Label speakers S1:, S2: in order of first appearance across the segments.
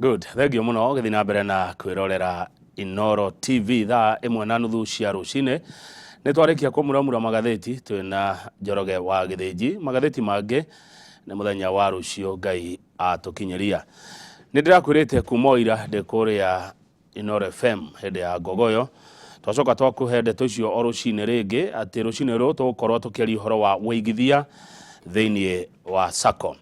S1: Good, thengiũ mũno gĩthiĩ na mbere na kwĩrorera Inooro TV thaa 1:30 cia rũcinĩ. Nĩ twarĩkia kũmuramura magathĩti twĩna Njoroge wa Gĩthĩnji. Magathĩti mangĩ nĩ mũthenya wa rũciũ Ngai atũkinyĩria. Nĩ ndĩrakwĩrĩte kuma o ira ndĩ kũrĩa Inooro FM hĩndĩ ya ngogoyo. Twacoka twakũhe ndeto icio o rũcinĩ rĩngĩ atĩ rũcinĩ rũrũ tũgũkorwo tũkĩaria ũhoro wa wĩigithia thĩinĩ wa Sacco.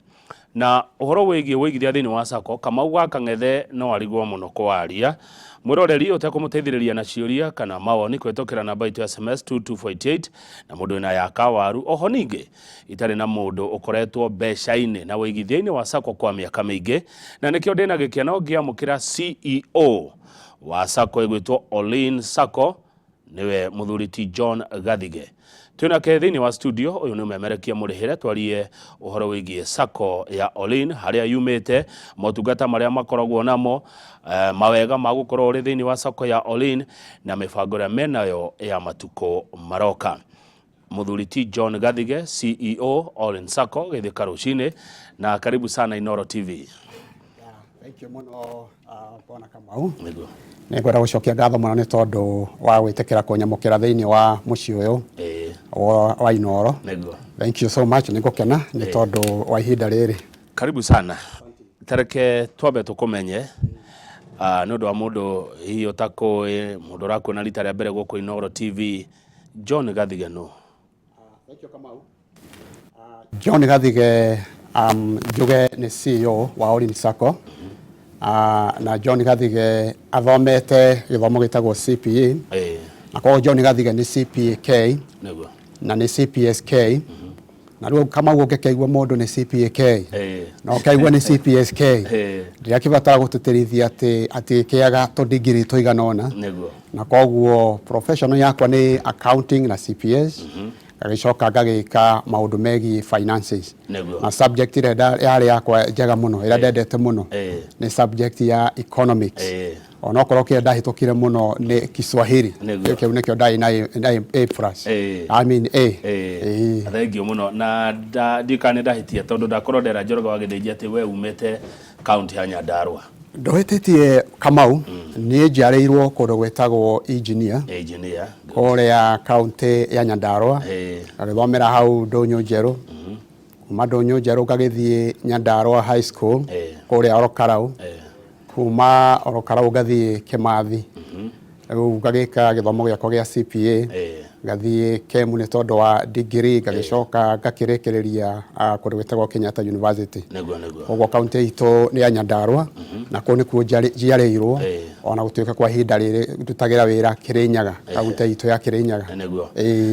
S1: Na ũhoro wĩgiĩ wĩigithia thĩinĩ wa Sacco, Kamau wa Kang'ethe no arigwo mũno kwaria. Mwĩroreri ũtekũmũteithĩrĩria na ciũria kana mawoni kũhĩtũkĩra namba itũ ya SMS 22488 na mũndũ wĩna ya kawaru. Oho ningĩ itarĩ na mũndũ ũkoretwo mbeca-inĩ na wĩigithia-inĩ wa Sacco kwa mĩaka mĩingĩ, na nĩkĩo ndĩna gĩkeno ngĩamũkĩra CEO wa Sacco ĩgwĩtwo Olin Sacco, nĩwe mũthuri ti John Gathige. Twĩnake thĩinĩ wa studio ũyũ nĩ ũmemerekia mũrĩhĩre twarie ũhoro wĩgiĩ Sacco ya Olin, harĩa yumĩte, motungata marĩa makoragwo namo, mawega ma gũkorwo ũrĩ thĩinĩ wa Sacco ya Olin na mĩbango ĩrĩa menayo ya matukũ maroka. Mũthuri ti John Gathige, CEO Olin Sacco, gĩthĩka rũcinĩ na karibu sana Inooro TV.
S2: Yeah, thank you mũno Bwana Kamau.
S1: Nĩguo.
S2: Nĩ ngwenda gũcokia ngatho mũno nĩ tondũ wa gwĩtĩkĩra kũnyamũkĩra thĩinĩ wa mũciĩ ũyũ wa Inooro.
S1: Nĩguo.
S2: Thank you so much, nĩ ngũkena nĩ tondũ wa ihinda rĩrĩ.
S1: Karibu sana. Tareke twambe tũkũmenye nĩ ũndũ wa mũndũ hihi ũtakũĩ, mũndũ ũrakuona rita rĩa mbere gũkũ Inooro TV, John Gathige nũ?
S2: Thank you, Kamau. John Gathige njuge nĩ CEO wa Olin Sacco. Na John Gathige athomete gĩthomo gĩtagwo CPA. Na koguo John Gathige nĩ CPAK na nĩ CPSK. Na rĩu Kamau ũngĩkĩigua mũndũ nĩ CPAK na ũkaigua nĩ CPSK, ndĩrakĩbatara gũtĩtĩrithia atĩ atiĩkĩaga tũndigiri tũigana ũna. Na koguo professional yakwa nĩ accounting na CPS, ngagĩcoka ngagĩka maũndũ megiĩ finances. Na subject ĩrĩa yarĩ yakwa njega mũno, ĩrĩa ndendete mũno nĩ subject ya economics. Onokorwo kĩrĩa ndahĩtũkire mũno nĩ Kiswahili. Kĩu nĩkĩo ndarĩ na A plus. I mean A.
S1: Thengiũ mũno na ndiũĩ kana nĩ ndahĩtia tondũ ndakorwo ndera Njoroge wa Gĩthĩnji atĩ we umĩte kaunti ya Nyandarua.
S2: Ndũhĩtĩtie Kamau, niĩ njiarĩirwo kũndũ gwĩtagwo Engineer.
S1: Engineer.
S2: Kũrĩa kaunti ya Nyandarua. Ngagĩthomera hau Ndũnyũ Njerũ. Kuma Ndũnyũ Njerũ ngagĩthiĩ Nyandarua High School kũrĩa Orokarau. Kuma Orokarau ngathiĩ Kĩmathi. Rĩu ngagĩka gĩthomo gĩakwa gĩa CPA. Ngathiĩ Kemu nĩ tondũ wa degree, ngagĩcoka ngakĩrĩkĩrĩria kũndũ gwĩtagwo Kenyatta University. Koguo kaunti itũ nĩ ya Nyandarua na kũu nĩkuo njiarĩirwo, ona gũtuĩka kwa ihinda rĩrĩ ndutagĩra wĩra Kĩrĩnyaga, kaunti itũ ya Kĩrĩnyaga.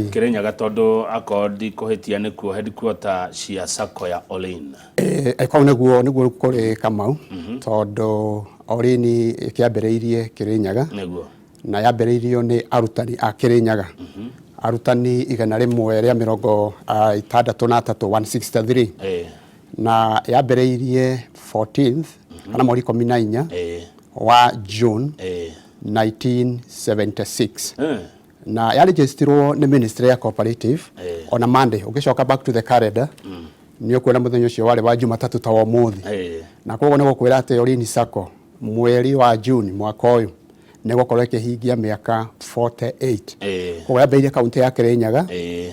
S1: Kĩrĩnyaga tondũ akorwo ndikũhĩtia nĩkuo headquarter cia Sacco ya Olin.
S2: Kau nĩguo nĩguo kũrĩ Kamau, tondũ Olin ĩkĩambĩrĩirie Kĩrĩnyaga. Na yambĩrĩirio nĩ arutani a Kĩrĩnyaga, arutani 163, 163. Na yambĩrĩirie 14th kana mweri 14 wa June 1976. Na yaregistirwo nĩ Ministry ya Cooperative on a Monday. Ũngĩcoka back to the calendar, nĩ ũkuona mũthenya ũcio warĩ wa Jumatatũ ta wa ũmũthĩ. Na koguo nĩ gũkwĩra atĩ Olin Sacco mweri wa June mwaka ũyũ nĩ gũkorwo ĩkĩhingia mĩaka 48. Koguo yambĩrĩirie kaunti ya Kĩrĩnyaga,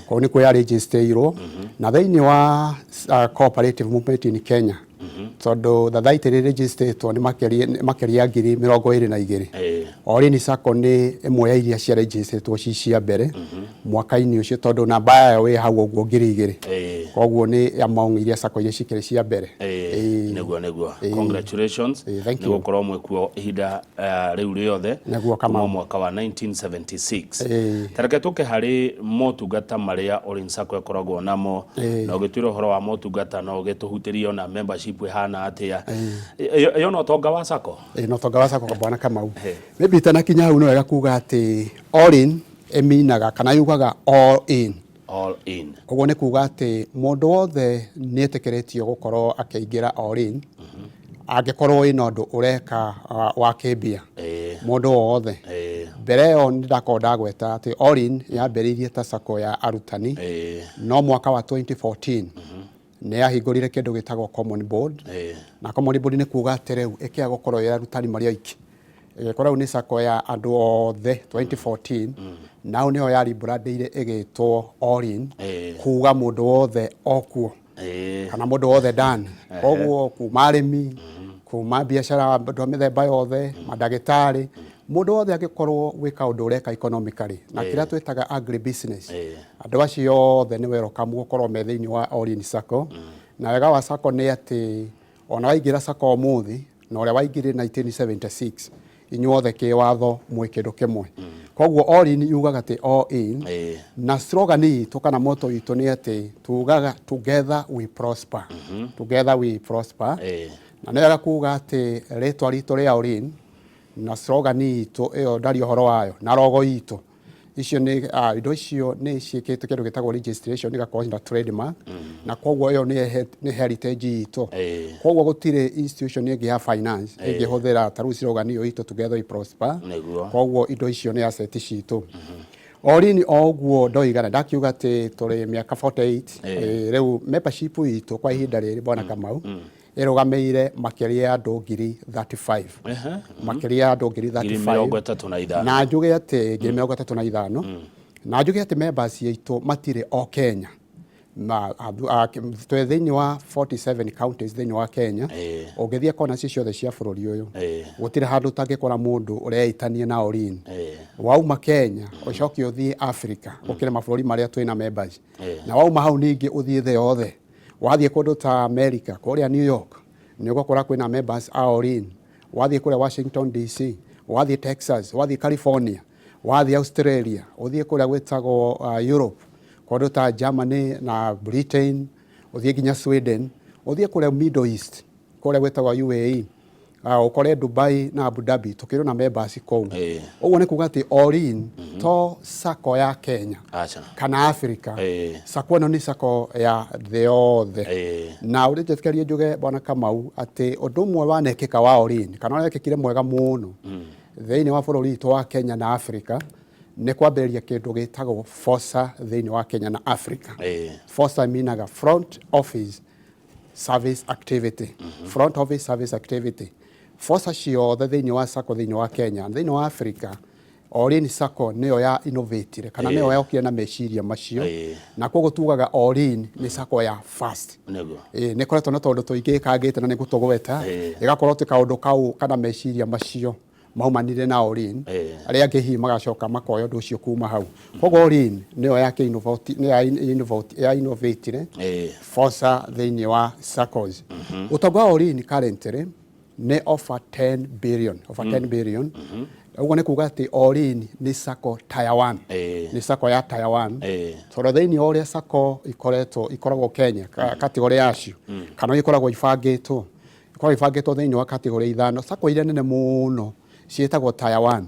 S2: kũu nĩkuo yarĩnjĩstĩirwo. Na thĩinĩ wa cooperative movement in Kenya, tondũ thathaitĩ rĩrĩnjĩstĩtwo nĩ makĩria ya 22,000. Olin Sacco nĩ ĩmwe ya iria ciarĩnjĩstĩtwo ci cia mbere mwaka-inĩ ũcio, tondũ namba yayo ĩ hau ũguo 2000. Koguo nĩ among iria Sacco iria cikĩrĩ cia mbere.
S1: Nĩguo, nĩguo. Congratulations.
S2: Thank
S1: you. Nĩ gũkorwo mwĩkuo ihinda rĩu rĩothe.
S2: Nĩguo, Kamau.
S1: Kuma mwaka wa 1976. Ta reke tũke harĩ motungata marĩa Olin Sacco ĩkoragwo namo. Na ũgĩtwĩra ũhoro wa motungata no ũgĩtũhutĩrie ona membership ĩhana atĩa. Ĩyo no ũtonga wa Sacco?
S2: Ĩĩ no ũtonga wa Sacco bwana Kamau. Maybe itanakinya hau nĩ wega kuga atĩ Olin ĩminaga kana yugaga all in.
S1: All in.
S2: Ũguo nĩ kuga atĩ mũndũ wothe nĩ etĩkĩrĩtio gũkorwo akĩingĩra all in, angĩkorwo wĩna ũndũ ũreka wa kĩmbia. Mũndũ wothe. Mbere ĩyo nĩ ndakorwo ndagweta atĩ all in yambĩrĩirie ta sacco ya arutani, no mwaka wa 2014 Nĩ yahingũrire kĩndũ gĩtagwo common board. Na common board nĩ kuga atĩ rĩu ĩkĩaga gũkorwo ĩ arutani marĩ oiki, ĩgĩkorwo rĩu nĩ sacco ya andũ othe. 2014 nao nĩho ya rebrandĩire ĩgĩtwo All-in, kuga mũndũ wothe okuo kana mũndũ wothe ndani. Koguo kuma arĩmi, kuma biacara, andũ a mĩthemba yothe, mandagĩtarĩ, mũndũ wothe angĩkorwo gwĩ kaũndũ ũreka economically na kĩrĩa twĩtaga agri business, andũ acio othe nĩ welcome gũkorwo me thĩinĩ wa All-in Sacco. Na wega wa sacco nĩ atĩ ona waingĩra sacco ũmũthĩ na ũrĩa waingĩrire 1976, inyuothe kĩwatho mwĩ kĩndũ kĩmwe. Koguo All-in yugaga atĩ all in. Na slogan itũ kana motto itũ nĩ atĩ tugaga, "Together we prosper." Together we prosper. Na nĩ wega kuga atĩ rĩtwa ritũ rĩa All-in na slogan itũ ĩyo ndaria ũhoro wayo na logo itũ, icio nĩ indo icio nĩ ciĩkĩtwo kĩndũ gĩtagwo registration, igakorwo na trademark, na koguo ĩyo nĩ heritage itũ. Koguo gũtirĩ institution ĩngĩ ya finance ĩngĩhũthĩra ta rĩu slogan ĩyo itũ, "Together we prosper." Koguo indo icio nĩ asset citũ. All-in o ũguo ndoiga na ndakiuga atĩ tũrĩ mĩaka 48. Rĩu membership itũ kwa ihinda rĩrĩ, bwana Kamau, ĩrũgamĩire makĩria ya andũ ngiri 35, makĩria ya andũ ngiri
S1: ngiri
S2: 35.
S1: 35.
S2: Na njuge atĩ 35,000. Na njuge atĩ members aitũ matirĩ o Kenya, na twĩ thĩinĩ wa 47 counties thĩinĩ wa Kenya. Ũngĩthiĩ kona ci ciothe cia bũrũri ũyũ, gũtirĩ handũ ũtangĩkora mũndũ ũreitania na All-in. Wauma Kenya, ũcoke ũthiĩ Africa, gũkĩrĩ mabũrũri marĩa twĩna members. Na wauma hau ningĩ ũthiĩ thĩ yothe, wathiĩ kũndũ ta America, kũrĩa New York, nĩ ũgũkora kwĩna members a All-in. Wathiĩ kũrĩa Washington DC, wathiĩ Texas, wathiĩ California, wathiĩ Australia, ũthiĩ kũrĩa gwĩtagwo Europe, kũndũ ta Germany na Britain, ũthiĩ nginya Sweden, ũthiĩ kũrĩa Middle East, kũrĩa gwĩtagwo UAE, ũkore Dubai na Abu Dhabi, tũkĩrĩ na members kũu. Ũguo nĩ kuga atĩ All-in to sacco ya Kenya
S1: Aca.
S2: kana Africa. Sacco ĩno nĩ sacco ya thĩ yothe. Na ũrĩnjĩtĩkĩrie njuge, bwana Kamau, atĩ ũndũ ũmwe wanekĩka wa All-in kana ũrekĩkire mwega mũno thĩinĩ wa bũrũri witũ wa Kenya na Africa nĩ kwambĩrĩria kĩndũ gĩtagwo FOSA thĩinĩ wa Kenya na Africa. FOSA minaga front office service activity. Front office service activity, FOSA ciothe thĩinĩ wa sacco thĩinĩ wa Kenya, thĩinĩ wa Africa, All-in Sacco nĩyo ya innovatire kana nĩyo yokire na meciria macio. Na koguo tugaga All-in nĩ sacco ya first. Nĩ koretwo na tondũ tũingĩ ĩkangĩte na nĩ gũtũgweta, ĩgakorwo atĩ kaũndũ kau kana meciria macio maumanire na All-in. Arĩa angĩ hihi magacoka makoya ũndũ ũcio kuma hau. Koguo All-in nĩyo ya nĩyo ya innovatire FOSA thĩinĩ wa SACCOs. Ũtonga wa All-in currently nĩ over 10 billion, over 10 billion. Ũguo nĩ kuga atĩ All-in nĩ SACCO tier 1, nĩ SACCO ya tier 1, tondũ thĩinĩ wa ũrĩa SACCO ikoretwo ikoragwo Kenya, category yacio kana ikoragwo ibangĩtwo thĩinĩ wa category ithano, SACCO iria nene mũno ciĩtagwo tier 1.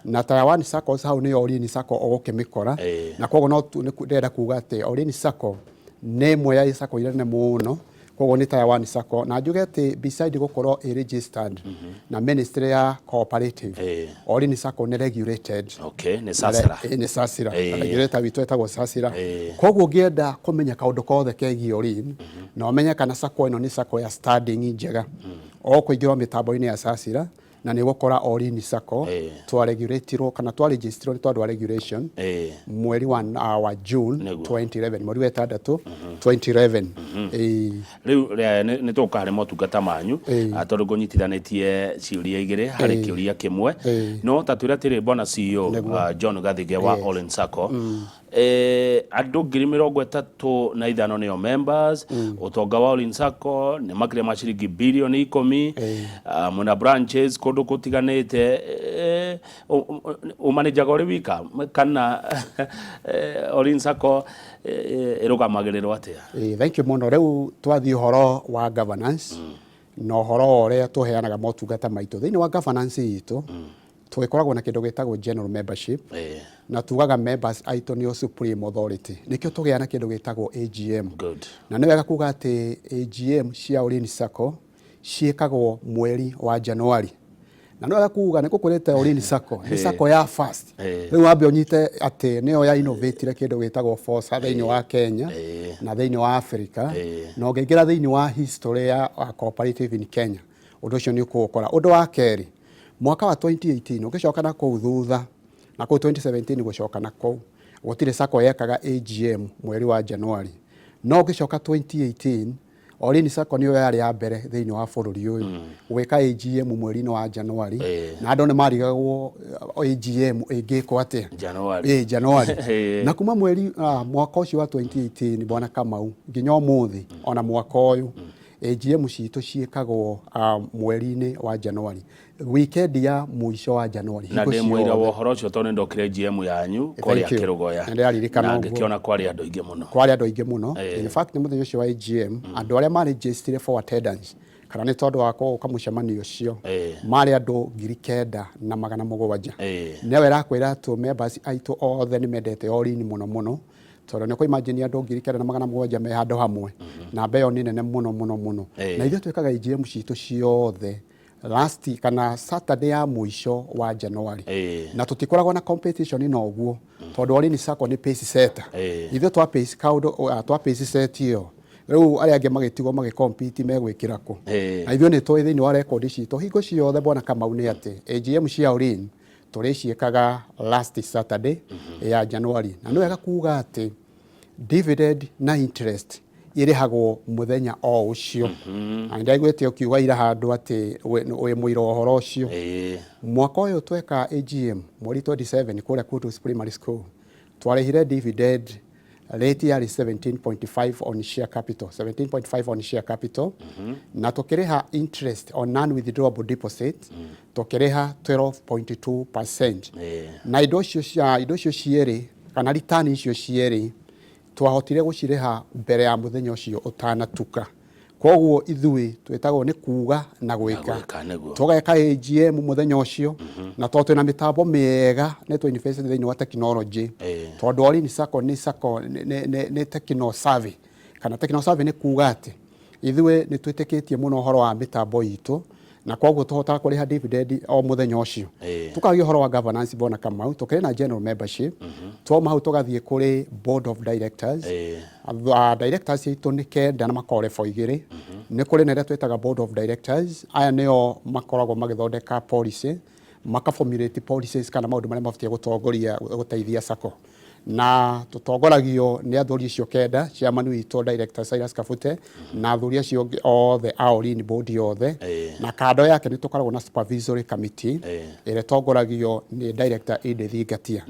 S2: Na tier 1 SACCOs hau nĩyo All-in SACCO ũgũkĩmĩkora. Na koguo no ndĩrenda kuga atĩ All-in SACCO nĩ ĩmwe ya SACCO iria nene mũno, koguo nĩ tier 1 SACCO. Na njuge atĩ beside gũkorwo ĩ registered na ministry ya cooperative, All-in SACCO nĩ regulated.
S1: Okay, nĩ SACRA.
S2: Nĩ SACRA. Regulator witũ etagwo SACRA. Koguo ũngĩenda kũmenya kaũndũ kothe kegiĩ All-in na ũmenye kana SACCO ĩno nĩ SACCO ya standing njega, o kũingĩrwo mĩtambo-inĩ ya SACRA na nĩ ũgũkora All-in SACCO twaregulatirwo kana twaregisterirwo nĩ tondũ wa regulation mweri wa June 2011, mweri wa ĩtandatũ 2011.
S1: Rĩu nĩ tũgũka harĩ motungata manyu, tondũ ngũnyitithanĩtie ciũria igĩrĩ harĩ kĩũria kĩmwe. No ta twĩre atĩrĩ, bwana CEO, John Gathige wa All-in Sacco, andũ 35,000 nĩo members. Ũtonga wa All-in Sacco nĩ makĩria ma ciringi birioni 10. Mwĩna branches kũndũ gũtiganĩte. Ũmanĩnjaga ũrĩ wika kana All-in Sacco ĩrũgamagĩrĩrwo atĩa?
S2: Thank you mũno. Rĩu twathiĩ ũhoro wa governance na ũhoro wa ũrĩa tũheanaga motungata maitũ. Thĩinĩ wa governance itũ tũgĩkoragwo na kĩndũ gĩtagwo general membership, na tugaga members aitũ nĩo supreme authority, nĩkĩo tũgĩa na kĩndũ gĩtagwo AGM. Na nĩ wega kuga atĩ AGM cia All-in Sacco ciĩkagwo mweri wa January. Na nĩ wega kuga nĩ ngũkwĩrĩte Ollin Sacco nĩ sacco ya first.
S1: Ĩĩ.
S2: Rĩu wambe ũnyite atĩ nĩyo ya innovatire kĩndũ gĩtagwo FOSA thĩinĩ wa Kenya na thĩinĩ wa Africa, na ũngĩingĩra thĩinĩ wa history ya cooperative in Kenya, ũndũ ũcio nĩ ũkũũkora. Ũndũ wa kerĩ, mwaka wa 2018 ũngĩcoka na kũu thutha, na kũu 2017 gũcoka na kũu, gũtirĩ sacco yekaga AGM mweri wa January. No ũngĩcoka 2018, Ollin Sacco nĩyo yarĩ ya mbere thĩinĩ wa bũrũri ũyũ gwĩka AGM mweri-inĩ wa January, na andũ nĩ marigagwo AGM ĩngĩkwo atĩa
S1: January.
S2: January. Na kuma mweri mwaka ũcio wa 2018, bwana Kamau, nginya ũmũthĩ, ona mwaka ũyũ AGM citũ ciĩkagwo mweri-inĩ wa January, weekend ya mũico wa January,
S1: na
S2: hingo
S1: ndĩ mũira
S2: ciothe.
S1: wa ũhoro ũcio tondũ nĩ ndokire GM yanyu kũrĩa
S2: Thank you.
S1: Kĩrũgoya,
S2: Na ndĩraririkana
S1: na
S2: ũguo.
S1: ngĩkĩona kwarĩ andũ aingĩ mũno.
S2: Kwarĩ andũ aingĩ mũno. In fact, nĩ mũthenya ũcio wa AGM, andũ arĩa marĩ registered for attendance, kana nĩ tondũ wa gũka mũcemanio ũcio, marĩ andũ 9700. Nĩwe ĩrakwĩra atĩ members aitũ othe nĩ mendete Ollin mũno mũno, tondũ nĩ kũ-imagine andũ 9700 me handũ hamwe, namba ĩyo nĩ nene mũno mũno mũno. Na ithuĩ twĩkaga AGM citũ ciothe last kana Saturday ya mũico wa January, na tũtikoragwo na competition na ũguo, tondũ Ollin Sacco nĩ pace setter. Ithuĩ twa pace kaũndũ, twa pace set ĩyo, rĩu arĩa angĩ magĩtigwo magĩcompete megwĩkĩra kũ? Na ithuĩ nĩ tũĩ thĩinĩ wa record citũ hingo ciothe, bwana Kamau, nĩ atĩ AGM cia Ollin tũrĩciĩkaga last Saturday ya January. Na nĩ wega kuga atĩ dividend na interest irĩhagwo mũthenya o ũcio. Na nĩndaiguĩte ũkiuga ira handũ atĩ wĩ mũira wa ũhoro ũcio. Mwaka ũyũ tweka AGM mweri 27 kũrĩa Kutus Primary School, twarĩhire dividend rate yarĩ 17.5 on share capital, 17.5 on share capital, na tũkĩrĩha interest on non withdrawable deposit tũkĩrĩha 12.2%. Na indo icio cia indo icio cierĩ, kana return icio cierĩ, twahotire gũcirĩha mbere ya mũthenya ũcio ũtanatuka. Koguo ithuĩ twĩtagwo nĩ kuga na gwĩka.
S1: Gwĩka, nĩguo.
S2: Tũgeka AGM mũthenya ũcio, na tondũ twĩna mĩtambo mĩega nĩ tũ invest thĩinĩ wa technology, tondũ Ollin Sacco nĩ sacco nĩ techno savvy, kana techno savvy nĩ kuga atĩ ithuĩ nĩ twĩtĩkĩtie mũno ũhoro wa mĩtambo itũ, na koguo tũhotaga kũrĩha dividend o mũthenya ũcio. Tukagia ũhoro wa governance, bwana Kamau, tũkĩrĩ na general membership, twauma hau tũgathiĩ kũrĩ board of directors. Directors aitũ nĩ kenda na makoragwo level igĩrĩ. Nĩ kũrĩ na ĩrĩa twĩtaga board of directors, aya nĩo makoragwo magĩthondeka policy, makaformulate policies kana maũndũ marĩa mabatiĩ gũtongoria gũteithia sacco, na tũtongoragio nĩ athuri acio kenda, chairman witũ Director Cyrus Kabute na athuri acio angĩ othe a Ollin board yothe. Na kando yake nĩ tũkoragwo na supervisory committee ĩrĩa ĩtongoragio nĩ Director Edith Ngatia.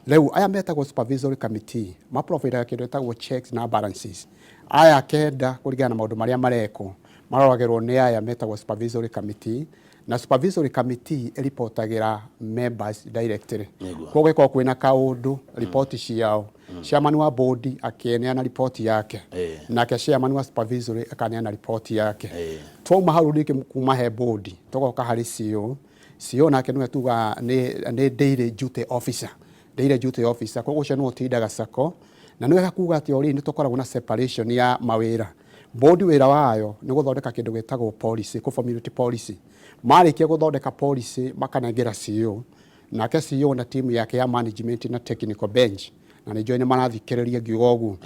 S2: Rĩu aya metagwo supervisory committee maprovidaga kĩndũ gĩtagwo checks na balances. Aya kenda, kũringana na maũndũ marĩa marekwo, maroragĩrwo nĩ aya metagwo supervisory committee, na supervisory committee ĩripotagĩra members directly. Koguo ĩkorwo kwĩna kaũndũ, ripoti ciao, chairman wa board akĩneana ripoti yake, nake chairman wa supervisory akaneana ripoti yake. Twauma hau rĩngĩ kuma he board tũgoka harĩ CEO. CEO nake nĩwe tuga nĩ daily duty officer, daily duty officer. Koguo ũcio nĩwe ũtindaga sacco. Na nĩ wega kuga atĩ already nĩ tũkoragwo na separation ya mawĩra. Board wĩra wayo nĩ gũthondeka kĩndũ gĩtagwo policy, kũ formulate policy. Marĩkia gũthondeka policy makanengera CEO, nake CEO na timu yake ya management na technical bench, na nĩ njũĩ nĩ marathikĩrĩria ngiuga ũguo,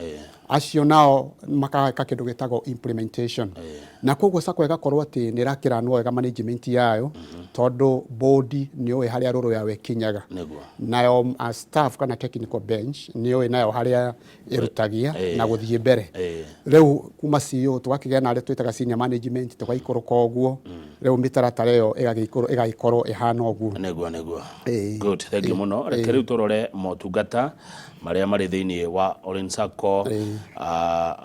S2: acio nao makaka kĩndũ gĩtagwo implementation. Na koguo sacco ĩgakorwo atĩ nĩ ĩrakĩranwo wega management yayo, tondũ board nĩ ũĩ harĩa rũrũ yayo ĩkinyaga, nayo staff kana technical bench nĩ ũĩ nayo harĩa ĩrutagia na gũthiĩ mbere. Rĩu kuma CEO tũgakĩgĩa na arĩa twĩtaga senior management, tũgaikũrũka ũguo. Rĩu mĩtaratara ĩyo ĩgagĩkorwo ĩhana ũguo.
S1: Nĩguo. Good, thank you mũno. Reke rĩu tũrore motungata marĩa marĩ thĩinĩ wa Ollin Sacco,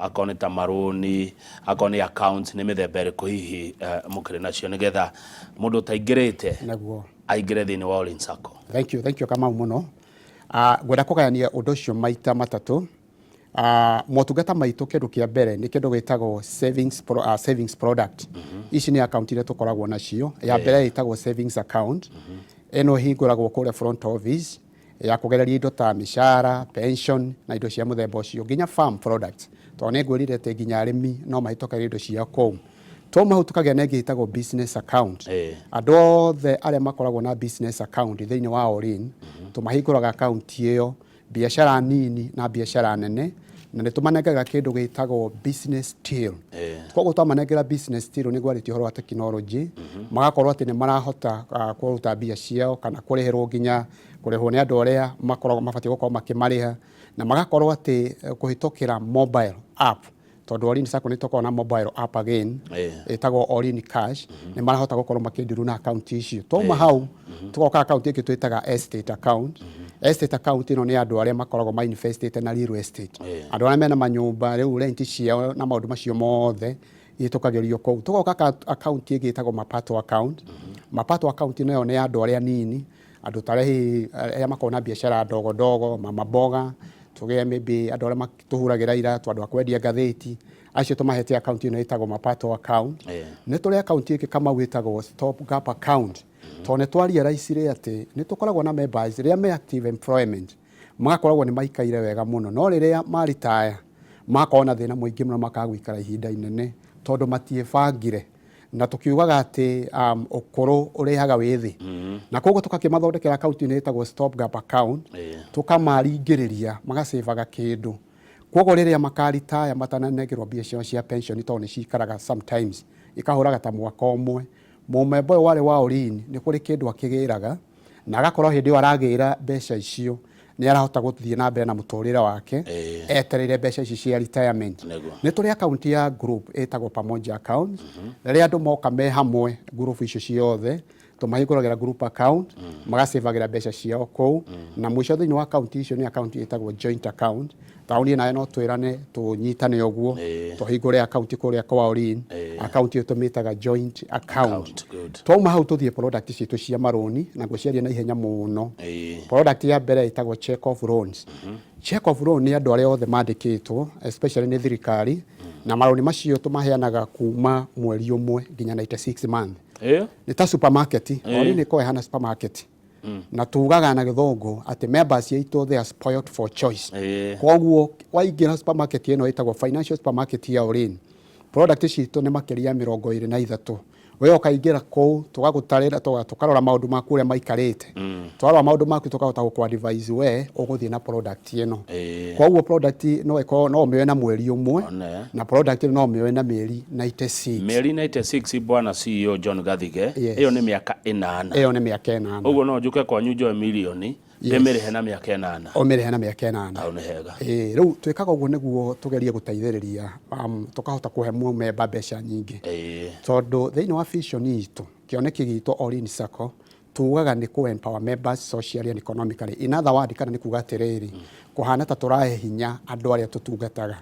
S1: akorwo nĩ ta marũni, akorwo nĩ accounts, nĩ mĩthemba ĩrĩkũ hihi mũkĩrĩ nacio, nĩgetha mũndũ ũtaingĩrĩte aingĩre thĩinĩ wa Ollin Sacco?
S2: Thank you, thank you Kamau mũno. Ngwenda kũgayania ũndũ ũcio maita matatũ. Motungata maitũ, kĩndũ kĩa mbere nĩ kĩndũ gĩtagwo savings product. Ici nĩ account iria tũkoragwo nacio. Ya mbere ĩtagwo savings account. Ĩno ĩhingũragwo kũrĩa front office, ya kũgereria indo ta mĩcara, pension na indo cia mũthemba ũcio, nginya farm products, tondũ nĩ ngwĩrire atĩ nginya arĩmi no mahĩtũkagĩra indo ciao kũu. Twauma hau tũkagĩa na ĩngĩ ĩtagwo business account. Andũ othe arĩa makoragwo na business account thĩinĩ wa Orin, tũmahingũraga account ĩyo, biacara nini na biacara nene, na nĩ tũmanengeraga kĩndũ gĩtagwo business till. Koguo twamanengera business till, nĩ ngwarĩtie ũhoro wa technology, magakorwo atĩ nĩ marahota kũruta mbia ciao kana kũrĩhĩrwo, nginya kũrĩhwo nĩ andũ arĩa makoragwo mabatiĩ gũkorwo makĩmarĩha, na magakorwo atĩ kũhĩtũkĩra mobile app, tondũ Orin Sacco nĩ tũkoragwo na mobile app again ĩtagwo Orin Cash, nĩ marahota gũkorwo makĩndiru na account icio. Twauma hau tũgoka account ĩngĩ twĩtaga estate account. Estate account ĩno nĩ andũ arĩa makoragwo ma investĩte na real estate, andũ arĩa mena manyũmba, rĩu rent ciao na maũndũ macio mothe ihĩtũkagĩrio kũu. Tũgoka account ĩngĩ ĩtagwo mapato account. Mapato account nayo nĩ ya andũ arĩa nini, andũ tarĩa hihi arĩa makoragwo na biacara ndogo ndogo, mama mboga, tũgĩe maybe andũ arĩa tũhuragĩra iratũ, andũ a kwendia ngathĩti, acio tũmahete account ĩno ĩtagwo mapato account. Nĩ tũrĩ account ĩngĩ, Kamau, ĩtagwo stop gap account, tondũ nĩ twarealizire atĩ nĩ tũkoragwo na members rĩrĩa me active employment magakoragwo nĩ maikaire wega mũno, no rĩrĩa maritaya magakorwo na thĩna mũingĩ mũno, makaga gũikara ihinda inene tondũ matiĩbangire, na tukiugaga atĩ ũkũrũ ũrehaga wĩthĩ, na koguo tũgakĩmathondekera account ĩno ĩtagwo stop gap account, tũkamaringĩrĩria magacevaga kĩndũ, koguo rĩrĩa makaritaya matananengerwo mbia ciao cia pension, tondũ nĩ cikaraga sometimes ikahũraga ta mwaka ũmwe, mũmemba ũyũ warĩ wa Orin nĩ kũrĩ kĩndũ akĩgĩraga, na agakorwo hĩndĩ ĩyo aragĩra mbeca icio nĩ arahota gũthiĩ na mbere na mũtũrĩre wake etereire mbeca ici cia retirement. Nĩ tũrĩ account ya group ĩtagwo pamoja account. Rĩrĩa andũ moka me hamwe, group icio ciothe tũmahingũragĩra group account, magacĩvagĩra mbeca ciao kũu. Na mũico thĩinĩ wa account icio nĩ account ĩtagwo joint account. Taũni nayo no twĩrane tũnyitane ũguo tũhingũre account kũrĩa kwa Orin. Account ĩyo tũmĩtaga joint account.
S1: Account, good.
S2: Twauma hau tũthiĩ product citũ cia marũni, na ngũciaria na ihenya mũno. Product ya mbere ĩtagwo check off loans. Check off loan nĩ andũ arĩa othe mandĩkĩtwo especially nĩ thirikari, na marũni macio tũmaheanaga kuma mweri ũmwe nginya 96 month. Nĩ ta supermarket. Orin ĩkoragwo ĩhana supermarket, na tugaga na gĩthũngũ atĩ members aitũ, they are spoiled for choice. Koguo waingĩra supermarket ĩno ĩtagwo financial supermarket ya Orin, product citũ nĩ makĩria ya 23. We ũkaingĩra kũu, tũgagũtarĩra, tũkarora maũndũ maku ũrĩa maikarĩte. Twarora maũndũ maku, tũkahota gũkũ advise we ũgũthiĩ na product ĩno. Koguo product no ĩkorwo no ũmĩoe na mweri ũmwe,
S1: One.
S2: na product ĩno no ũmĩoe na mĩeri 96.
S1: Mĩeri 96, bwana CEO John Gathige?
S2: Yes.
S1: Ĩyo nĩ mĩaka 8.
S2: Ĩyo nĩ mĩaka 8.
S1: Ũguo no njũke kwanyu njoe mirioni, ndĩmĩrĩhe na mĩaka 8?
S2: Ũmĩrĩhe na mĩaka 8.
S1: Hau nĩ hega.
S2: Ĩĩ, rĩu twĩkaga ũguo nĩguo tũgerie gũteithĩrĩria, tũkahota kũhe mũmemba mbeca nyingĩ, tondũ thĩinĩ wa vision itũ, kĩoneki gitũ Orin Sacco, tugaga nĩ kũ empower members socially and economically. In other words, kana nĩ kuga atĩrĩrĩ, kũhana ta tũrahe hinya andũ arĩa tũtungataga.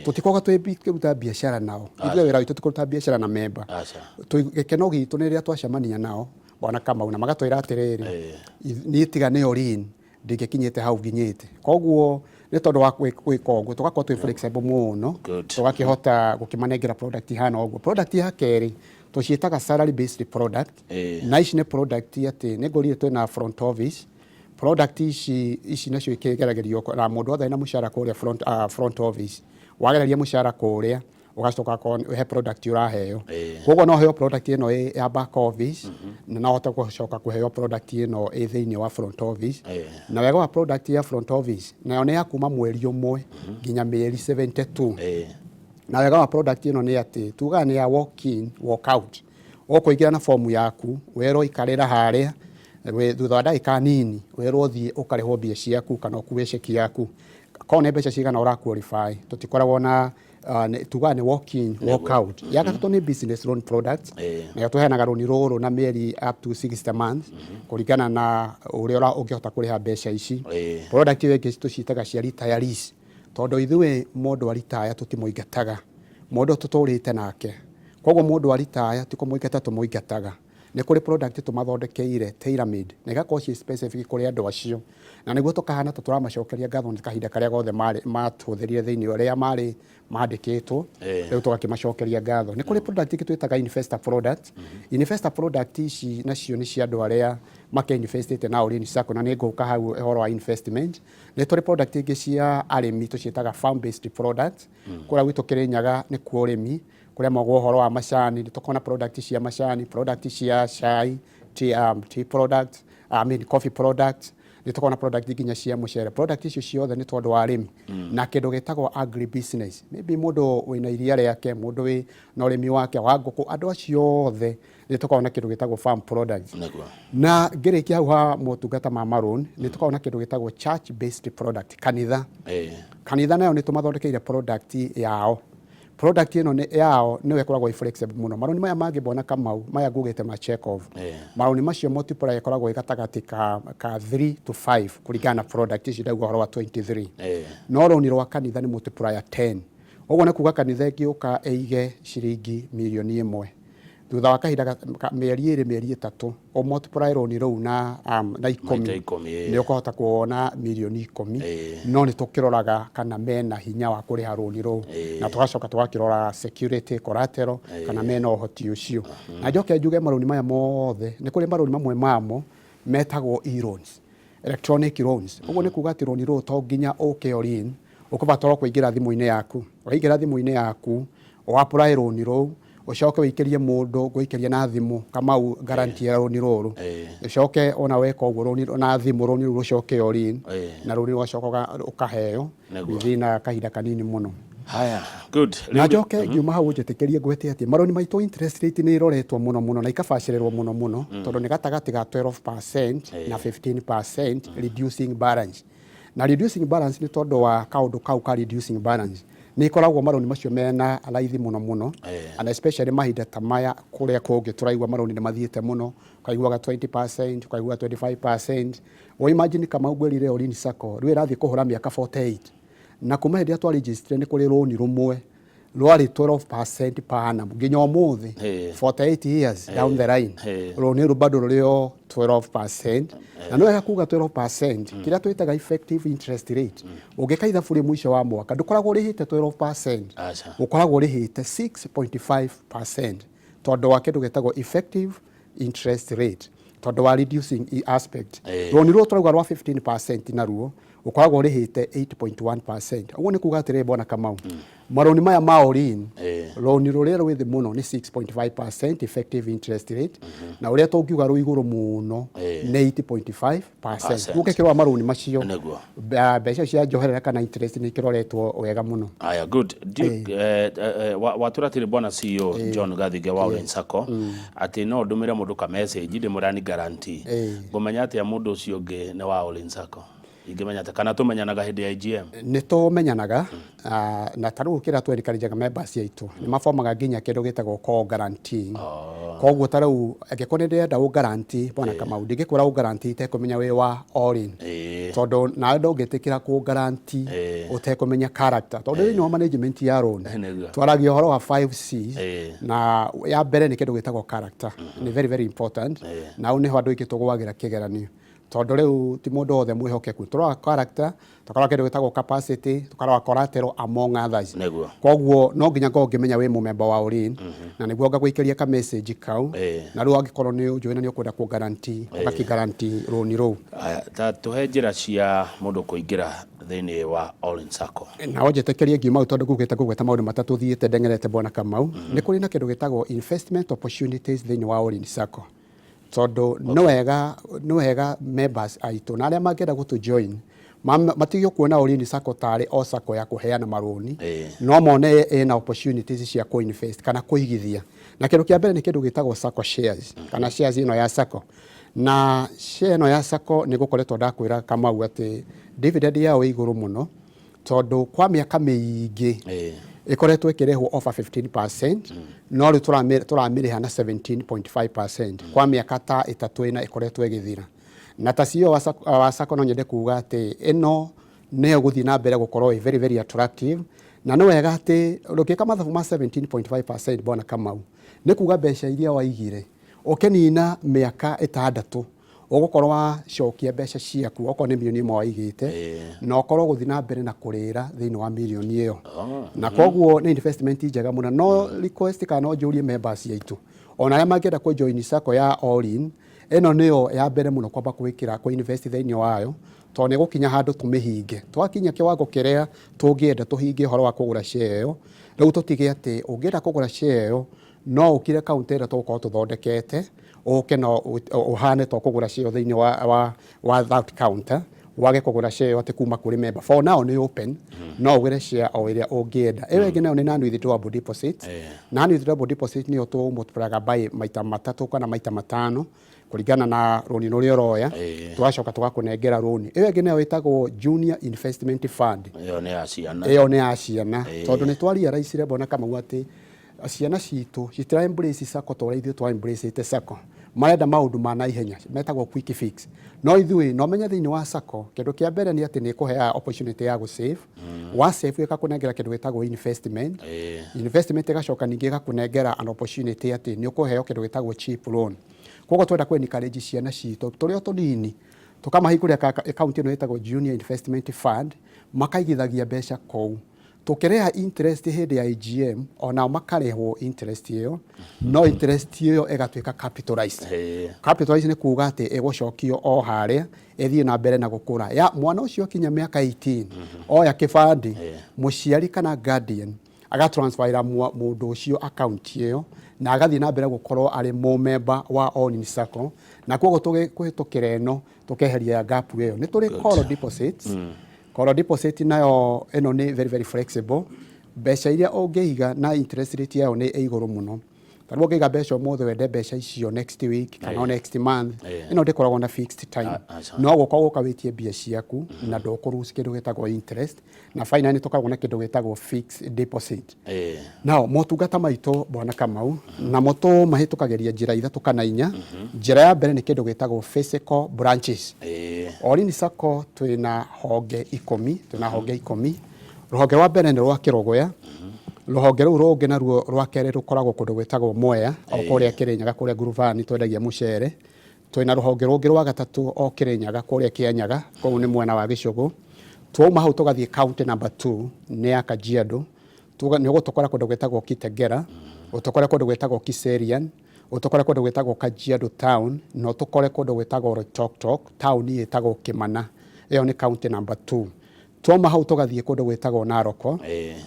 S2: Tũtikoragwo twĩkĩruta biacara nao. Ithuĩ wĩra witũ ti kũruta biacara na memba.
S1: Aca.
S2: Gĩkeno gitũ nĩ rĩrĩa twacemania nao, bwana Kamau, na magatwĩra atĩrĩrĩ, niĩ tiga nĩ Orin ndingĩkinyĩte hau nginyĩte. Koguo nĩ tondũ wa gwĩka ũguo, tũgakorwo twĩ flexible mũno, tũgakĩhota gũkĩmanengera product ihana ũguo. Product ya kerĩ tũciĩtaga salary based product. Na ici nĩ product atĩ nĩ ngũrire twĩna front office product. Ici nacio ikĩgeragĩrio na mũndũ wothe na mũcara kũrĩa front office. Wagereria mũcara kũrĩa, ũgacoka he product ũraheo. Koguo no heo product ĩno ĩ ya back office, na no hote gũcoka kũheo product ĩno ĩ thĩinĩ wa front office. Na wega wa product ya front office nayo nĩ ya kuma mweri ũmwe nginya mĩeri 72. Na wega wa product ĩno nĩ atĩ tugaga nĩ ya walk in walk out. Ũkũingĩra na fomu yaku, werwo ikarĩra harĩa, thutha wa ndagĩka nini werwo thiĩ ũkarĩhwo mbia ciaku kana ũkue ceki yaku, korwo nĩ mbeca cigana ũra qualify. Tũtikoragwo na tugaga nĩ walk in walk out. Ya gatatũ nĩ business loan product. Nayo tũheanaga rũni rũrũ na mĩeri up to 60 months, kũringana na ũrĩa ũngĩhota kũrĩha mbeca ici. Product ĩyo ĩngĩ tũciĩtaga cia retirees, tondũ ithuĩ mũndũ aritaya tũtimũingataga, mũndũ tũtũrĩte nake. Koguo mũndũ aritaya ti kũmũingata tũmũingataga. Nĩ kũrĩ product tũmathondekeire tailor made, na igakorwo ciĩ specific kũrĩ andũ acio, na nĩguo tũkahana ta tũramacokeria ngatho nĩ kahinda karĩa gothe matũhũthĩrire thĩinĩ ũrĩa marĩ mandĩkĩtwo. Rĩu tũgakĩmacokeria ngatho. Nĩ kũrĩ product ĩngĩ twĩtaga investor product. Investor product ici nacio nĩ cia andũ arĩa makĩinvestĩte na Orin Sacco, na nĩ ngũka hau ũhoro wa investment. Nĩ tũrĩ product ingĩ cia arĩmi tũciĩtaga farm based product. Kũrĩa gwitũ Kĩrĩnyaga nĩkuo ũrĩmi. Kũrĩa maugwo ũhoro wa macani, nĩ tũkoragwo na product cia macani, product cia cai, tea products, I mean coffee products, nĩ tũkoragwo na product nginya cia mũcere. Product icio ciothe nĩ tondũ wa arĩmi na kĩndũ gĩtagwo agri business. Maybe mũndũ wĩna iria rĩake, mũndũ wĩ na ũrĩmi wake wa ngũkũ, andũ acio othe nĩ tũkoragwo na kĩndũ gĩtagwo farm products. Na ngĩrĩkia hau ha motungata ma marũni, nĩ tũkoragwo na kĩndũ gĩtagwo church based product, kanitha. Kanitha nayo nĩ tũmathondekeire product yao. Product ĩno nĩ yao nĩyo ĩkoragwo ĩ flexible mũno. Marũni maya mangĩ Bwana Kamau, maya ngugĩte ma check off, marũni macio multiplier ĩkoragwo ĩ gatagatĩ ka 3 to 5 kũringana na product ici ndauga ũhoro wa 23. No rũni rwa kanitha nĩ multiplier 10. Ũguo nĩ kuga kanitha ĩngĩũka ĩige ciringi mirioni 1, thutha wa kahinda ka mĩeri 2, mĩeri 3, ũ multiply rũni rũu na 10,
S1: Maita 10.
S2: nĩ ũkũhota kuona mirioni 10. No nĩ tũkĩroraga kana mena hinya wa kũrĩha rũni rũu, na tũgacoka tũgakĩrora security collateral, kana mena ũhoti ũcio. Na njoke njuge marũni maya mothe, nĩ kũrĩ marũni mamwe mamo metagwo e-loans, electronic loans. Ũguo nĩ kuga atĩ rũni rũu to nginya ũke Ollin, ũkũbatara kũingĩra thimũ-inĩ yaku. Waingĩra thimũ-inĩ yaku, ũ apply rũni rũu, ũcoke ũikĩrie mũndũ ngũikĩria na thimũ Kamau guarantee ya rũni rũrũ, ũcoke ona weka ũguo rũni na thimũ, rũni rũu rũcoke Ollin, na rũni rũgacoka ũkaheo within kahinda kanini mũno.
S1: Haya, good.
S2: Na njoke ngiuma hau njĩtĩkĩrie ngwete atĩ marũni maitũ interest rate nĩ iroretwo mũno mũno na ikabacĩrĩrwo mũno mũno, tondũ nĩ gatagatĩ ga 12% na 15% reducing balance. Na reducing balance nĩ tondũ wa kaũndũ kau ka reducing balance, nĩ ikoragwo marũni macio mena raithi mũno mũno, and especially mahinda ta maya kũrĩa kũngĩ tũraigua marũni nĩ mathiĩte mũno, ũkaiguaga 20%, ũkaiguaga 25%. Wo imagine Kamau, ngwĩrire Ollin Sacco rĩu ĩrathiĩ kũhũra mĩaka 48, na kuma hĩndĩ ĩrĩa twaregister nĩ kũrĩ rũni rũmwe rwarĩ 12% per annum nginya ũmũthĩ. 48 years down the line, rũni rũu bado rũrĩ o 12%. Na nĩ wega kuga 12%, kĩrĩa twĩtaga effective interest rate, ũngĩka ithabu rĩ mũico wa mwaka ndũkoragwo ũrĩhĩte 12%,
S1: Aca.
S2: ũkoragwo ũrĩhĩte 6.5% tondũ wa kĩndũ gĩtagwo effective interest rate, tondũ wa reducing aspect. Rũni rũrũ tũrauga rwa 15% naruo ũkoragwo ũrĩhĩte 8.1%. Ũguo nĩ kuga atĩrĩrĩ, Bwana Kamau, marũni maya ma Ollin, rũni rũrĩa rwĩ thĩ mũno nĩ 6.5% effective interest rate, na ũrĩa tũngiuga rwĩ igũrũ mũno nĩ 8.5%.
S1: Percent.
S2: Ũngĩkĩrora marũni macio, mbeca cia njoherera kana interest nĩ ikĩroretwo wega mũno.
S1: Aya, good. Duke, watwĩra atĩrĩ, bwana CEO John Gathige wa Ollin Sacco, atĩ no ndũmĩre mũndũ ka message ndĩmwĩra ni guarantee. Ngũmenya atĩa mũndũ ũcio ũngĩ nĩ wa Ollin Sacco? Ingĩmenya atĩa? Kana tũmenyanaga hĩndĩ ya AGM?
S2: Nĩ tũmenyanaga, na ta rĩu kĩrĩa twencourageaga members aitũ nĩ mabomaga nginya kĩndũ gĩtagwo call guaranteeing. Koguo ta rĩu angĩkorwo nĩ ndĩrenda ũ guarantee, Bwana Kamau, ndingĩkwĩra ũ guarantee itekũmenya wĩ wa Ollin, tondũ nawe ndũngĩtĩkĩra kũ guarantee ũtekũmenya character, tondũ thĩinĩ wa management ya loan twaragia ũhoro wa 5C, na ya mbere nĩ kĩndũ gĩtagwo character, nĩ very very important. Na hau nĩho andũ aingĩ tũgwagĩra kĩgeranio, tondũ rĩu ti mũndũ wothe mwĩhokeku. Tũrora character, tũkarora kĩndũ gĩtagwo capacity, tũkarora collateral, among others. Koguo no nginya ngorwo ngĩmenya wĩ mũmemba wa Ollin, na nĩguo ngagũikĩria ka message kau, na rĩu angĩkorwo nĩ ũnjũĩ na nĩ ũkwenda kũ guarantee, ũgakĩ guarantee rũni rũu.
S1: Aya, ta tũhe njĩra cia mũndũ kũingĩra thĩinĩ wa Ollin Sacco.
S2: Na njĩtĩkĩrie ngiuma hau, tondũ ngugĩte ngũgweta maũndũ matatũ thiĩte ndeng'erete, Bwana Kamau. Nĩ kũrĩ na kĩndũ gĩtagwo investment opportunities thĩinĩ wa Ollin Sacco, tondũ nĩ wega members aitũ na arĩa mangĩenda gũtũ join matige kuona Ollin Sacco tarĩ o sacco ya kũheana marũni, no mone ĩna opportunities cia kũ-invest kana kũigithia. Na kĩndũ kĩa mbere nĩ kĩndũ gĩtagwo sacco shares, kana shares ĩno ya sacco. Na share ĩno ya sacco nĩ gũkoretwo ndakwĩra Kamau atĩ dividend yao ĩ igũrũ mũno, tondũ kwa mĩaka mĩingĩ ĩkoretwo ĩkĩrĩhwo over 15%, no rĩu tũramĩrĩha na 17.5% kwa mĩaka ta 3 4 ĩkoretwo ĩgĩthira. Na ta CEO wa sacco no nyende kuga atĩ ĩno nĩyo gũthiĩ na mbere gũkorwo ĩ very very attractive. Na nĩ wega atĩ ũngĩka mathabu ma 17.5%, Bwana Kamau, nĩ kuga mbeca iria waigire ũkĩnina mĩaka 6 ũgũkorwo wacokia mbeca ciaku, okorwo nĩ mirioni 1 waigĩte, na ũkorwo gũthiĩ na mbere na kũrĩra thĩinĩ wa mirioni ĩyo. Na koguo nĩ investment njega mũno. No request kana no njũrie members aitũ ona arĩa mangĩenda kũ join sacco ya Ollin, ĩno nĩyo ya mbere mũno kwamba gwĩkĩra kũ invest thĩinĩ wayo, Tondũ nĩ gũkinya handũ tũmĩhinge. Twakinya kĩwango kĩrĩa tũngĩenda tũhinge ũhoro wa kũgũra share ĩyo, rĩu tũtige atĩ ũngĩenda kũgũra share ĩyo no ũkire kaunta ĩrĩa tũgũkorwo tũthondekete, ũke na ũhane ta ũkũgũra share ĩyo thĩinĩ wa that counter, wage kũgũra share ĩyo atĩ kuma kũrĩ member. For now nĩ open, no ũgũre share o ĩrĩa ũngĩenda. Ĩyo ĩngĩ nayo nĩ non-withdrawable deposit. Non-withdrawable deposit nĩyo tũ multiply by maita 3 kana maita 5 kũringana na rũni rũrĩa ũroya, tũgacoka tũgakũnengera rũni. Ĩyo ĩngĩ nayo ĩtagwo Junior Investment Fund.
S1: Ĩyo nĩ ya ciana.
S2: Ĩyo nĩ ya ciana, tondũ nĩ twa realize Bwana Kamau atĩ ciana citũ citira embrace sacco ta ũrĩa ithuĩ twa embrace sacco. Marenda maũndũ ma naihenya metagwo quick fix. No ithuĩ no menye thĩinĩ wa sacco kĩndũ kĩa mbere nĩ atĩ nĩ ĩkũheaga opportunity ya gũ save. Wa save ĩgakũnengera kĩndũ gĩtagwo investment. Investment ĩgacoka ningĩ ĩgakũnengera an opportunity atĩ nĩ ũkũheo kĩndũ gĩtagwo cheap loan. Koguo twenda kũ encourage ciana citũ tũrĩ o tũnini, tũkamahingũrĩra account ĩno ĩtagwo Junior Investment Fund, makaigithagia mbeca kũu. Tũkĩrĩha interest hĩndĩ ya AGM, onao makarĩhwo interest ĩyo, no interest ĩyo ĩgatuĩka capitalized. Capitalized nĩ kuga atĩ ĩgũcokio o harĩa ĩthiĩ na mbere na gũkũra. Ya mwana ũcio akinya mĩaka 18, oya kĩbandĩ, mũciari kana guardian agatransferĩra mũndũ ũcio account ĩyo na agathiĩ na mbere gũkorwo arĩ mũmemba wa All-in Sacco, na koguo tũkĩhĩtũkĩra ĩno tũkeheria gap ĩyo. Nĩ tũrĩ call deposits. Call deposit nayo ĩno nĩ very very flexible. Mbeca iria ũngĩiga na interest rate yayo nĩ ĩ igũrũ mũno. Ta rĩu ũngĩiga mbeca ũmũthĩ wende mbeca icio next week kana next month, ĩno ndĩkoragwo na fixed time.
S1: Aca.
S2: No gũka gũka wĩtie mbia ciaku na ndũkũ kĩndũ gĩtagwo interest. Na finally tũkoragwo na kĩndũ gĩtagwo fixed deposit. Nao motungata maitũ, Bwana Kamau, namo tũmahĩtũkagĩria njĩra ithatũ kana inya. Njĩra ya mbere nĩ kĩndũ gĩtagwo physical branches. All-in Sacco twĩna honge 10, twĩna honge 10. Rũhonge rwa mbere nĩ rwa Kĩrũgũya. Rũhonge rũu rũngĩ naruo rwa kerĩ rũkoragwo kũndũ gwĩtagwo Mwea, o kũrĩa Kĩrĩnyaga, kũrĩa Ngurubani twendagia mũcere. Twĩna rũhonge rũngĩ rwa gatatũ o Kĩrĩnyaga, kũrĩa Kĩanyaga, kũu nĩ mwena wa Gĩcũgũ. Twauma hau tũgathiĩ county number 2 nĩ ya Kajiado. Nĩ ũgũtũkora kũndũ gwĩtagwo Kitengela, ũtũkore kũndũ gwĩtagwo Kiserian, ũtũkore kũndũ gwĩtagwo Kajiado town, na ũtũkore kũndũ gwĩtagwo Loitoktok, taũni ĩtagwo Kimana. Ĩyo nĩ county number 2. Twauma hau tũgathiĩ kũndũ gwĩtagwo Naroko.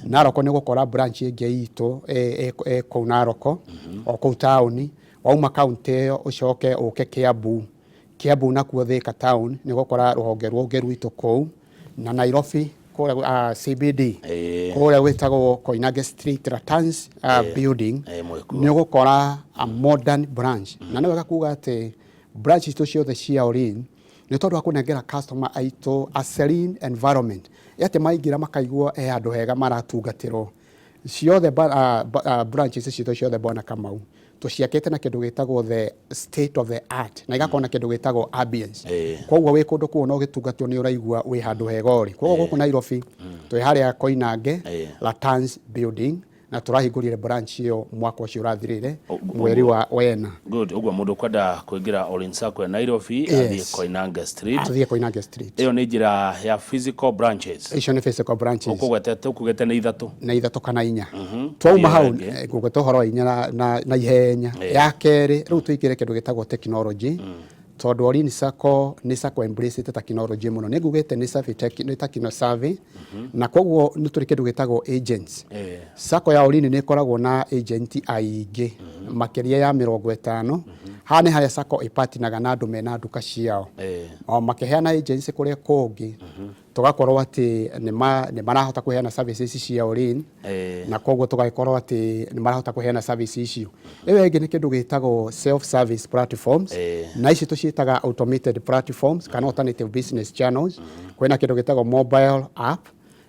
S2: Naroko nĩ ũgũkora branch ĩngĩ itũ ĩ kũu Naroko, o kũu taũni. Wauma county ĩyo ũcoke ũke Kiambu. Kiambu nakuo Thika town nĩ ũgũkora rũhonge rũngĩ rwitũ kũu. Na Nairobi kũrĩa CBD, kũrĩa gwĩtagwo Koinange Street, Ratans building,
S1: mwĩkuo.
S2: Nĩ ũgũkora a modern branch. Na nĩ wega kuga atĩ branch citũ ciothe cia All-in nĩ tondũ wa kũnengera customer aitũ a serene environment, atĩ maingĩra makaigua he handũ hega maratungatĩrwo. Ciothe branches citũ ciothe, Bwana Kamau, tũciakĩte na kĩndũ gĩtagwo the state of the art na igakorwo na kĩndũ gĩtagwo ambience. Koguo wĩ kũndũ kũu no ũgĩtungatwo nĩ ũraigua wĩ handũ hega ũrĩ. Koguo gũkũ Nairobi twĩ harĩa Koinange, Latans building, na tũrahingũrire branch ĩyo mwaka ũcio ũrathirire, mweri wa wena.
S1: Good. Ũguo mũndũ ũkwenda kũingĩra All-in Sacco ya Nairobi athiĩ Koinange Street.
S2: Athiĩ Koinange Street.
S1: Ĩyo nĩ njĩra ya physical branches.
S2: Icio nĩ physical branches.
S1: Ũkũgwetete ũkugĩte nĩ ithatũ.
S2: Na ithatũ kana inya. Twauma hau
S1: Ĩyo ĩngĩ.
S2: Ngũgweta ũhoro wa inya na ihenya. Ya kerĩ rĩu tũingĩre kĩndũ gĩtagwo technology, tondũ All-in Sacco nĩ sacco embrace technology mũno. Nĩ ngugĩte nĩ survey tech, nĩ techno survey, na koguo nĩ tũrĩ kĩndũ gĩtagwo agents. Sacco ya All-in nĩ ĩkoragwo na agent aingĩ makĩria ya 50. Haha nĩ harĩa sacco ĩpatinaga na andũ mena nduka ciao, o makĩheana agency kũrĩa kũngĩ, tũgakorwo atĩ nĩ marahota kũheana services cia All-in, na koguo tũgagĩkorwo atĩ nĩ marahota kũheana service icio. Ĩyo ĩngĩ nĩ kĩndũ gĩtagwo self service platforms, na ici tũciĩtaga automated platforms kana alternative business channels. Kwĩna kĩndũ gĩtagwo mobile app,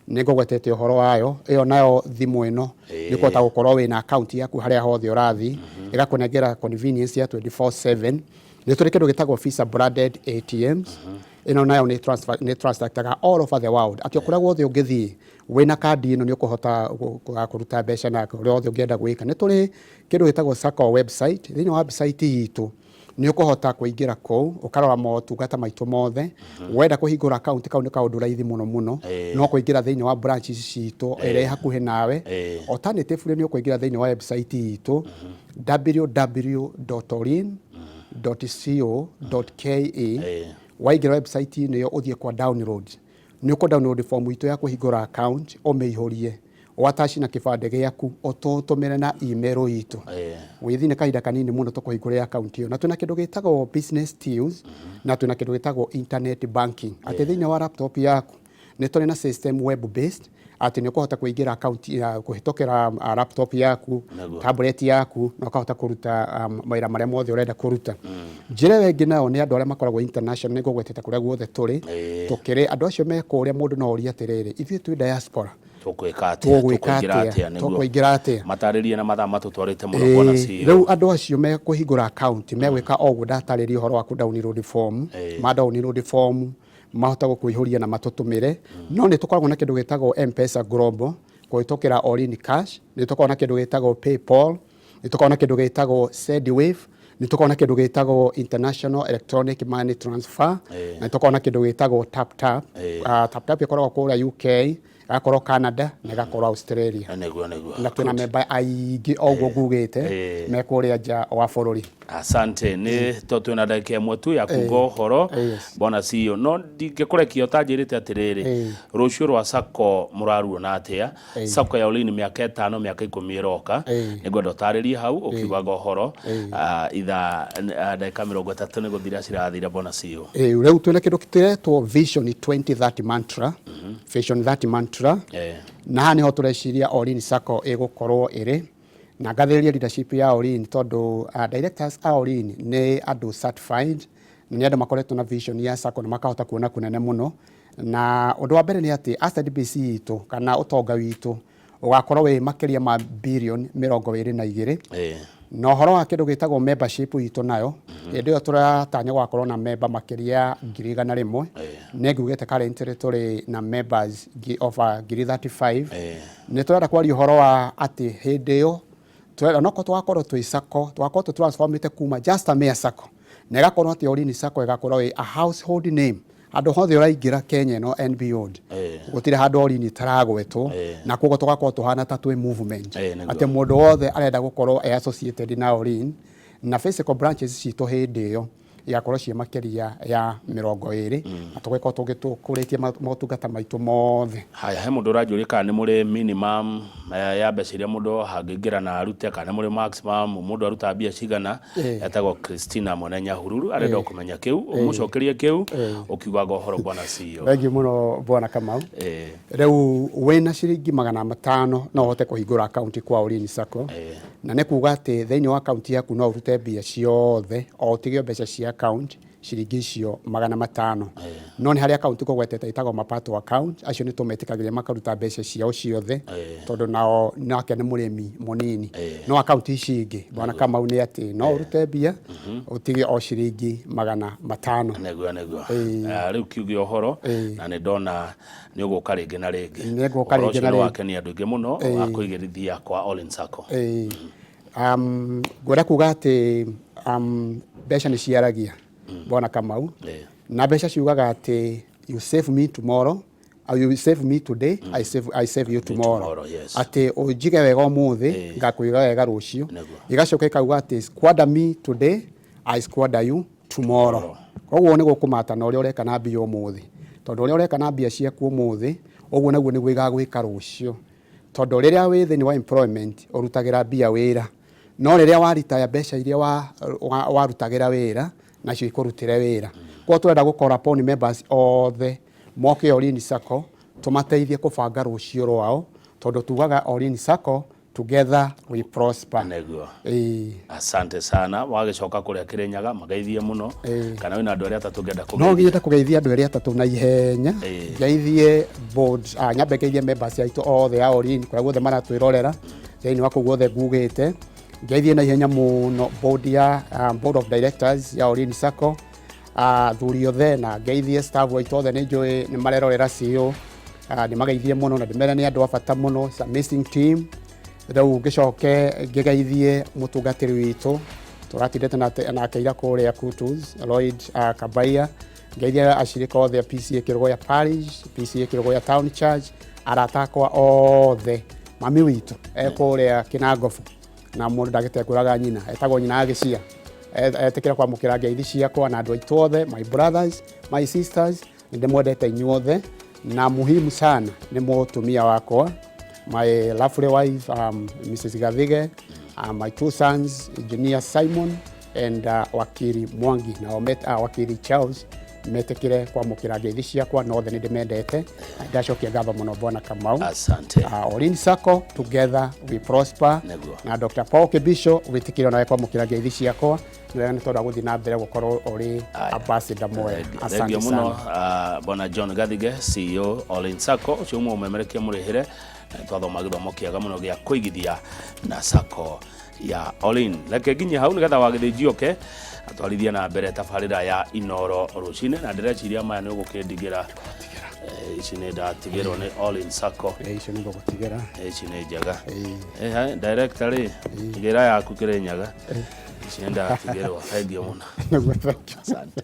S2: nĩ ngũgwetete ũhoro wayo. Ĩyo nayo thimũ ĩno nĩ kũhota gũkorwo wĩna account yaku harĩa hothe ũrathiĩ, ĩgakũnengera convenience ya 24/7. Nĩ tũrĩ kĩndũ gĩtagwo Visa branded ATMs. Ĩno nayo nĩ transfer, nĩ transactaga all over the world, atĩ o kũrĩa guothe ũngĩthiĩ wĩna kandi ĩno nĩ ũkũhota kũruta mbeca na kũrĩa othe ũngĩenda gwĩka. Nĩ tũrĩ kĩndũ gĩtagwo sacco website. Thĩinĩ wa website itũ nĩ ũkũhota kũingĩra kũu ũkarora motungata maitũ mothe. Wenda kũhingũra account, kau nĩ kaũndũ raithi mũno mũno, no kũingĩra thĩinĩ wa branch ici citũ ĩrĩa ĩ hakuhĩ nawe. Alternatively nĩ ũkũingĩra thĩinĩ wa website itũ www.allin.co.ke. Waingĩra website-inĩ ĩyo ũthiĩ kwa download, nĩ ũkũ download form itũ ya kũhingũra account, ũmĩihũrie, ũataci na kĩbandĩ gĩaku, ũtũtũmĩre na email itũ. Within kahinda kanini mũno tũkũhingũrĩra account ĩyo. Na twĩna kĩndũ gĩtagwo business tools, na twĩna kĩndũ gĩtagwo internet banking, atĩ thĩinĩ wa laptop yaku nĩ tũrĩ na system web based, atĩ nĩ ũkũhota kũingĩra account ya kũhĩtũkĩra laptop yaku, tablet yaku, na ũkahota kũruta mawĩra marĩa mothe ũrenda kũruta. Njĩra ĩyo ĩngĩ nayo nĩ andũ arĩa makoragwo international, nĩ ngũgwetete kũrĩa guothe tũrĩ. Tũkĩrĩ andũ acio me kũrĩa, mũndũ no orie atĩrĩrĩ, ithuĩ twĩ diaspora,
S1: tũkwĩka atĩa?
S2: Tũgwĩka
S1: tũkũingĩra
S2: atĩa?
S1: Atĩa nĩguo?
S2: Tũkũingĩra atĩa?
S1: Matarĩrie na mathaa matũtwarĩte mũno, bwana CEO.
S2: Rĩu andũ acio mekũhingũra account megwĩka o ũguo ndatarĩria ũhoro wa kũ download form. Ma download form mahota gũkũihũria na matũtũmĩre. No nĩ tũkoragwo na kĩndũ gĩtagwo M-Pesa Global kũhĩtũkĩra All-in Cash, nĩ tũkoragwo na kĩndũ gĩtagwo PayPal, nĩ tũkoragwo na kĩndũ gĩtagwo Sendwave, nĩ tũkoragwo na kĩndũ gĩtagwo International Electronic Money Transfer, na nĩ tũkoragwo na kĩndũ gĩtagwo Tap Tap. Tap Tap ĩkoragwo kũrĩa UK, ĩgakorwo Canada na ĩgakorwo Australia.
S1: Nĩguo.
S2: Na twĩna memba aingĩ o ũguo ngugĩte me kũrĩa nja wa bũrũri.
S1: Asante. Nĩ to twĩna ndagĩka ĩmwe tu ya kuga ũhoro, bwana CEO, no ndingĩkũrekia ũtanjĩrĩte atĩrĩrĩ, rũciũ rwa sacco mũraruona atĩa? Sacco ya Olin mĩaka 5, mĩaka 10 ĩroka. Nĩngwenda ũtarĩrie hau ũkiugaga ũhoro. Ithaa ndagĩka 30 nĩ gũthira cirathira, bwana CEO.
S2: Rĩu twĩna kĩndũ kĩretwo Vision 2030 mantra, Vision 30 mantra, na haha nĩho tũreciria Olin Sacco ĩgũkorwo ĩrĩ na ngathĩrĩria leadership ya Olin, tondũ directors a Olin nĩ andũ certified na nĩ andũ makoretwo na vision ya Sacco na makahota kuona kũnene mũno. Na ũndũ wa mbere nĩ atĩ asset base itũ kana ũtonga witũ ũgakorwo wĩ makĩria ma billion 22. Na ũhoro wa kĩndũ gĩtagwo membership itũ nayo, hĩndĩ ĩyo tũratanya gũgakorwo na member makĩria ya 100,000. Nĩ ngugĩte currently tũrĩ na members over 35,000. Nĩ tũrenda kwaria ũhoro wa atĩ hĩndĩ ĩyo tũrenda nokorwo tũgakorwo twĩ sacco, tũgakorwo tũ transformĩte kuma just a mere sacco, na ĩgakorwo atĩ Olin Sacco ĩgakorwo ĩ a household name handũ hothe ũraingĩra Kenya ĩno and beyond. Gũtirĩ handũ Olin ĩtaragwetwo, na koguo tũgakorwo tũhana ta twĩ movement, atĩ mũndũ wothe arenda gũkorwo e associated na Olin. Na physical branches citũ hĩndĩ ĩyo igakorwo ciĩ makĩria ya 20, na tũgĩkorwo tũgĩtũkũrĩtie motungata maitũ mothe.
S1: Haya, he mũndũ ũranjũria kana nĩ mũrĩ minimum ya mbeca iria mũndũ angĩingĩra na arute, kana nĩ mũrĩ maximum, mũndũ arutaga mbia cigana. Etagwo Christina Mwene Nyahururu, arenda kũmenya kĩu. Ũmũcokerie kĩu ũkiugaga ũhoro, bwana CEO.
S2: Thank you mũno, bwana Kamau. Rĩu wĩna ciringi 500 no ũhote kũhingũra akaunti kwa Olin Sacco, na nĩ kuga atĩ thĩinĩ wa akaunti yaku no ũrute mbia ciothe o ũtige mbeca cia account ciringi icio 500. No nĩ harĩ akaunti kũgwetete ĩtagwo mapato account, acio nĩ tũmetĩkagĩria makaruta mbeca ciao ciothe, tondũ nao nake nĩ mũrĩmi mũnini. No akaunti ici ingĩ, bwana Kamau, nĩ atĩ no ũrute mbia ũtige o ciringi 500.
S1: Nĩguo. Rĩu kiuge ũhoro, na nĩ ndona nĩ ũgũka rĩngĩ na rĩngĩ.
S2: Nĩ ngũka
S1: Ũhoro
S2: rĩngĩ
S1: ũcio
S2: na
S1: nĩ
S2: rĩngĩ.
S1: wakenia andũ aingĩ mũno wa kũigĩrithia kwa Olin Sacco.
S2: Ngwenda kuga atĩ mbeca nĩ ciaragia, bwana Kamau, na mbeca ciugaga atĩ you save me tomorrow, you save me today, I save you tomorrow.
S1: Tomorrow, yes.
S2: Atĩ ũnjige wega ũmũthĩ, ngakũiga wega rũciũ. Igacoka ikauga atĩ squander me today, I squander you tomorrow. Koguo nĩ gũkũmata na ũrĩa ũreka na mbia ũmũthĩ, tondũ ũrĩa ũreka na mbia ciaku ũmũthĩ, ũguo naguo nĩguo igagwĩka rũciũ, tondũ rĩrĩa wĩ thĩinĩ wa employment ũrutagĩra mbia wĩra, no rĩrĩa waritaya mbeca iria warutagĩra wĩra nacio ikũrutĩre wĩra. Koguo tũrenda gũcall upon members othe moke Olin Sacco tũmateithie kũbanga rũciũ rwao, tondũ tugaga Olin Sacco, together we prosper.
S1: Asante sana. Wagĩcoka kũrĩa Kĩrĩnyaga mageithie mũno, kana wĩna andũ arĩa atatũ ũngĩenda
S2: No
S1: kũgeithia?
S2: Ngĩenda kũgeithia andũ erĩ atatũ na ihenya. Ngeithie board, nyambe ngeithie members aitũ othe a Olin kũrĩa guothe maratwĩrorera thĩinĩ wa kũu guothe ngugĩte. Ngeithie na ihenya mũno board ya board of directors ya Olin Sacco, athuri othe, na ngeithie staff aitũ othe. Nĩ njũĩ nĩ marerorera CEO, nĩ mageithie mũno na ndĩmere nĩ andũ a bata mũno. It's a amazing team. Rĩu ngĩcoke ngĩgeithie mũtungatĩri witũ tũratindĩte nake ira kũrĩa Kutus, Lloyd Kabaiya. Ngeithie acirika othe a PCA Kĩrũgũya Parish, PCA Kĩrũgũya Town Church, arata akwa othe, mami witũ e kũrĩa Kĩnangobu, na mũndũ ndagĩtengũraga nyina, etagwo nyina agĩcia. Etĩkĩra kwamũkĩra ngeithi ciakwa na andũ aitũ othe, my brothers, my sisters, nĩ ndĩmwendete inyuothe, na muhimu sana nĩ mũtumia wakwa, my lovely wife, Mrs. Gathige, my two sons, Engineer Simon and Wakiri Mwangi na Wakiri Charles, metĩkĩre kwamũkĩra ngeithi ciakwa na othe nĩ ndĩmendete. Na ndacokia ngatho mũno, Bwana Kamau.
S1: Asante.
S2: Olin Sacco, together we prosper.
S1: Nĩguo.
S2: Na Dr. Paul Kibisho, wĩtĩkĩre onawe kwamũkĩra ngeithi ciakwa. Nĩ wega nĩ tondũ wa gũthiĩ na mbere gũkorwo ũrĩ ambassador mwega.
S1: Thengiũ
S2: Asante
S1: mũno
S2: sana.
S1: Bwana John Gathige, CEO Olin Sacco, ũcio ũmwe ũmemerekia mũrĩhĩre. Na twathoma gĩthomo kĩega mũno gĩa kũigithia na Sacco ya Olin. Reke nginye hau nĩgetha wagĩthĩnji oke atwarithie na mbere tabarĩra ya Inoro rũcinĩ, na ndĩreciria maya nĩ ũgũkĩndigĩra. Ici nĩ ndatigĩrwo nĩ Olin Sacco.
S2: Icio nĩ ngũgũtigĩra.
S1: Ici nĩ njega. Director rĩ, ngĩra yaku kĩrĩ nyaga. Ici nĩ ndatigĩrwo, thengiũ mũno.
S2: Nĩguo, thank you.
S1: Asante.